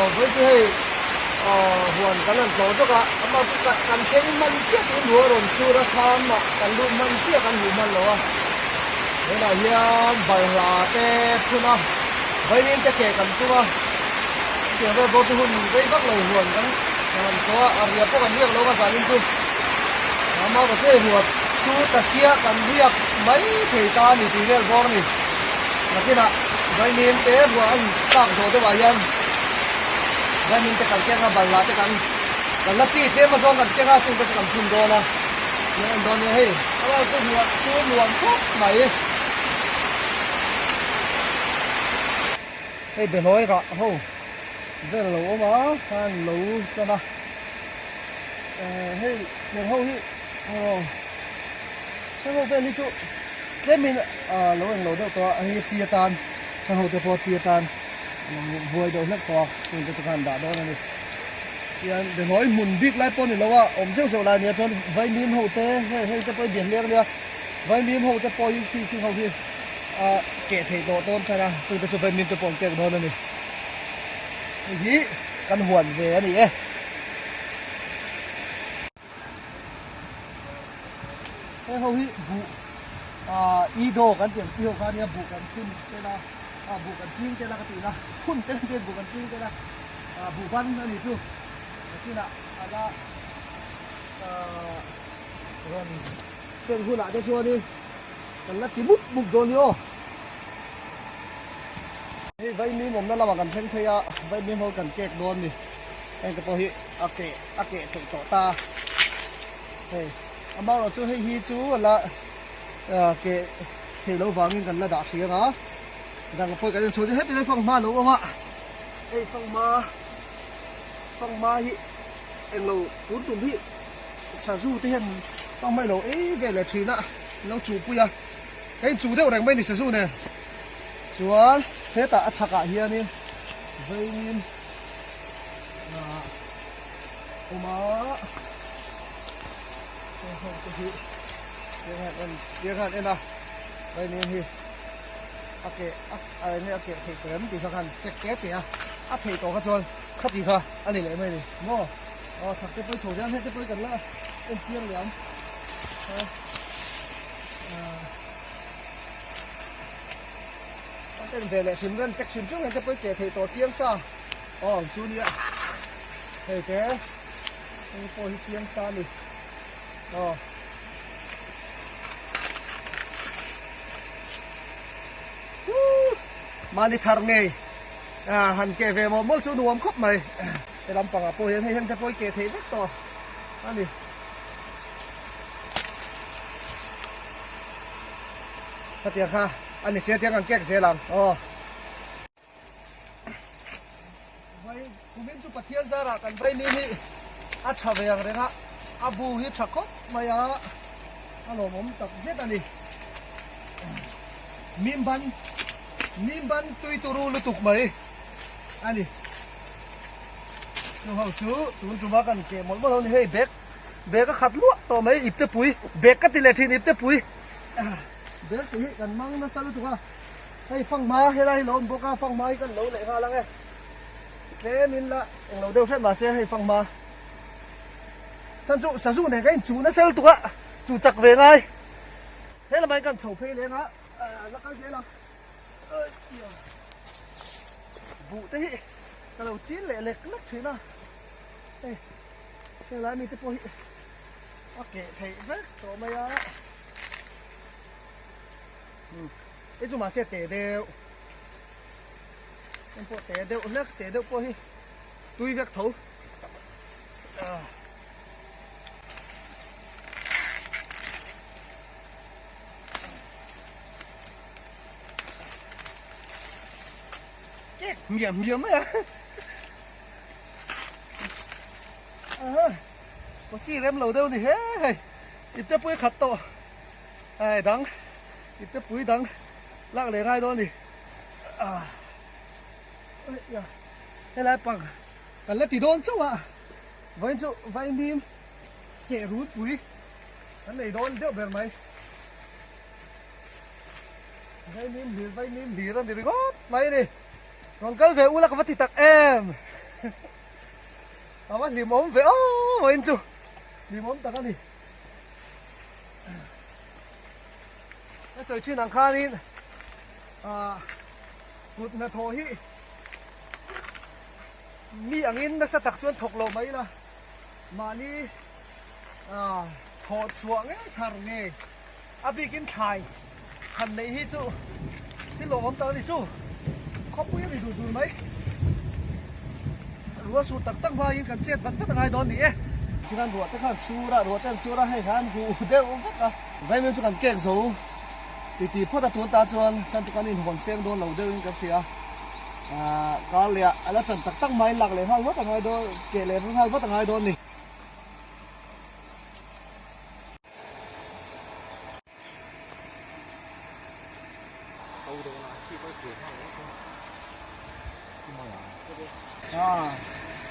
Vawi chu hei huan kan han tlawh zawk a, amah chu kan thleng hman chiah tiin hmuh a rawn chhur a, thlam ah kan lut hman chiah kan hmuh hman lo a. Tunah hian balhla te phun a, vaimim te keh kan tum a, chutiang vel pawh chu hun rei vak lo huan kan han tlawh a, a riah pawh kan riak lo a zanin chu amah ka chu hei huat chu ta sia kan riak mai thei ta a ni tih vel bawk a ni. Nakinah vaimim te ruah an tlak zawh deuhah hian vaimim te kan keng a, balhla te kan kan la chi tlem azawng kan keng a, chung te chu kan phun dawn a. Eng en dawn nia hei a lal chu ruah chu nuam khawp mai. Hei behlawi rah ho vel lo awm a khan lo tan a hei heng ho hi aw heng ho vel hi chu tlemin lo eng lo deuh tawh a hei chi atan heng ho te pawh chi atan lo buai deuh hlek tawh a chung te chu khan dah dawn a ni. Tihian behlawi hmun bik lai pawh a ni lo a, awm zeuh zeuh lai a nia chuan vaimim ho te hei hei te pawh hi bian hleng a nia vaimim ho te pawh hi khi khi ho hi a keh theih tawh dawn tan a chung te chu vaimim te pawh an kek dawn a ni hei hi kan huan ve a ni e. Heng ho hi buh ah i do kan tih ang chi ho kha ania buh kan phun tel a ah buh kan ching tel a ka tih na phun tel an tih buh kan ching tel a ah buh ban a nih chu nakinah a la ah rawn seng hunah te chuanin kan la ti mup mup dawn ni aw. Hei vaimim awmna lamah kan thleng phei a vaimim ho kan kek dawn ni heng te pawh hi a keh a keh theih tawh ta hei amaherawh chu hei hi chu a la keh theih loh vangin kan la dah hrih ang a dang pawh kan inchhuah chu heti lai fanghma a lo awm a hei fanghma fanghma hi englo tun tum hi sazu te hian fanghma hi lo ei ve leh thin a lo chuhpui a hei chuh deuh reng mai a ni sazu nen chuan hetah a chhakah hianin veiin ah awm a heng ho te hi tiang hian en tiang hian en a vaimin hi a keh a a enge a keh theih tawh em tih kha khan check te te a a theih tawh kha chuan khati kha a ni leh mai a ni maw aw chhak te pawh chho hian hete pawh hi kan la en chiang leh ang a en ve leh hrim ran check hrim hrim hete pawh hi keh theih tawh chiang sa. Aw chu nia hei te hei pawh hi chiang sa a ni aw mahni thar ngei a han keh ve mawlh mawlh chu nuam khawp mai he lampangah pawh hian hei heng te pawh hi keh theih vek tawh a ni. Khatiang kha a ni sia tiang an kek zel ang aw. Vai kumin chu Pathian zarah kan vai mi hi a tha ve ang reng a, a bu hi tha khawp mai a, a lawmawm tak zet a ni. Mim ban, mim ban tui turu lutuk mai a ni. Chu ho chu tun tuma kan keh mawlh mawlh ho ni hei bag, bag a khat luah tawh mai ipte pui, bag ka ti leh thin ipte pui, bag tih hi kan mang nasa lutuk a. Hei fanghma helai hi lo awm bawk a, fanghma hi kan lo leh nghal ang e. Tlem in la eng lo deuh hret mahse hei fanghma chan chu sazu nen ka inchuh nasa lutuk a, chu chak ve ngai. He lamah hian kan chho phei leng a, la kal zel ang. Buh te hi ka lo chin leh lek lek thin a, hei helai mi te pawh hi a keh theih vek tawh mai a. Hei chu mahse teh deuh heng pawh teh deuh hlek teh deuh pawh hi tui vek tho kek miam miam mai a aha pawsi rem lo deuh ni he hei ipte pui khat tawh. Ai dang ipte pui dang lak leh ngai dawn a ni helai pang kan la ti dawn chauh a vawiin chu vaimim keh rut pui kan nei dawn deuh ber mai vaimim hlir vaimim hlir a ni ringawt mai a ni rawn kal ve ula ka va ti tak em. A va hlimawm ve aw vawiin chu hlimawm tak a ni. Ka sawi thin ang khanin ah kut hnathawh hi mi angin nasa tak chuan thawk lo mai ila mahni ah thawh chhuah ngei thar ngei a bikin thlai han neih hi chu thil lawmawm tak a ni chu khawpui a ni dur dur mai ruah sur tak tak hmain kan chet vat vat a ngai dawn ni e. Chuan ruah te khan sur a ruah te an sur a hei khan huh deuh vek a. Vaimim chu kan kek zo ti ti phawt a tun ta chuan chan chu kan inhawn seng dawn lo deuhin kan hria ah kar leh ah a la chan tak tak hmain lak leh nghal vat a ngai dawn keh leh nghal vat a ngai dawn ni.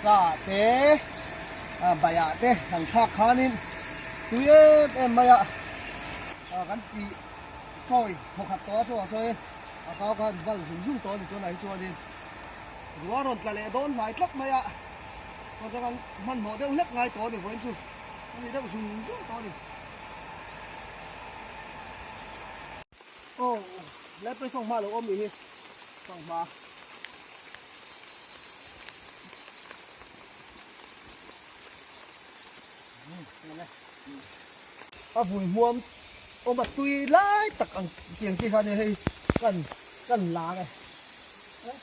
Sa te baiah te kan thlak khanin tui em em mai a kan tih chawi thawkhat tawh a chuvang chuanin a kau khan bal zung zung tawh a ni tunah hi chuanin ruah rawn tla leh dawn hnai tlat mai a chuan chuan kan hmanhmawh deuh hlek ngai tawh a ni vawiin chu a ni deuh zung zung tawh a ni. Aw lai pawh hi fanghma lo awm nih hi fanghma a vui hmuam awm a tui lai tak ang tiang chi kha nia hei kan kan lang e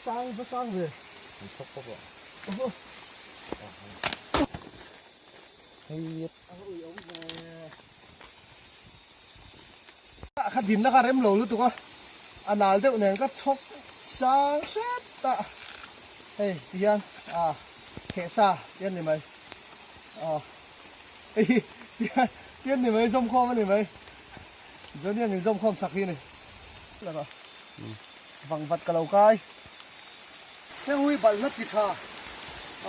sang va sang ve hei A va ui awm ve. Ka dinna kha rem lo lutuk a, a nal deuh nen ka chhawk sang hret a, hei ti hian ah kheh sa ti an ni mai ah hei hi ti hian ti an ni mai zawmkhawm a ni mai Johnny an inzawmkhawm sak hi a ni vangvat ka lo kai heng hui balhla chi tha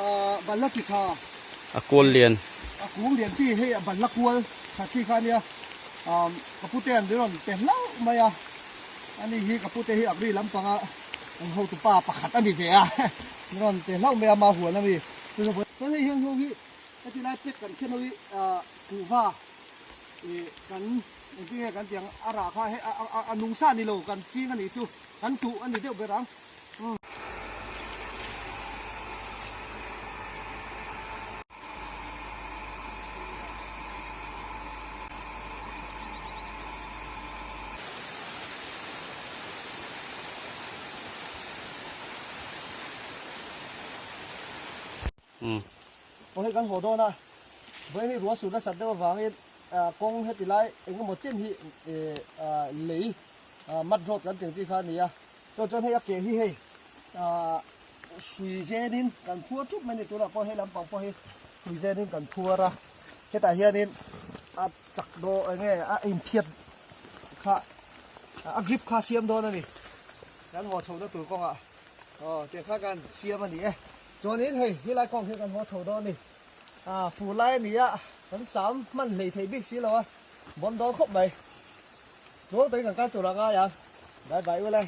ah balhla chi tha a kual lian a kung lian chi hei a balhla kual tha chi kha ania ah ka pute an rawn pe hlauh mai a ani hi ka pute hi agri lampanga an hotu pa pakhat a ni ve a an rawn pe hlauh mai a ma huan ami chuan hei hian ho hi heti lai pack kan khen ho hi ah kuhva ih kan Engtin nge kan tih ang a rah kha hei a nung sa ni lo kan ching a nih chu kan tuh a ni deuh ber ang. Aw hei kan haw dawn a, vawiin hi ruah sur nasat deuh avangin kawng heti lai eng emaw chen hi lei mud road kan tih ang chi kha a ni a, chuan chuan hei a keh hi hei hrui zenin kan phuar thup mai a ni tunah pawh hei lampang pawh hi hrui zenin kan phuar a, hetah hianin a chak dawn eng nge a inphiat kha a grip kha a siam dawn a ni kan haw chhohna tur kawngah. Aw tiang kha kan siam a ni e. Chuanin hei helai kawng hi kan haw chho dawn a ni. Ah fur lai a ni a, kan sam hman hlei theih bik si lo a, bawn dawn khawp mai. Tual takin kan kal tur a ngai ang. Bye bye ule.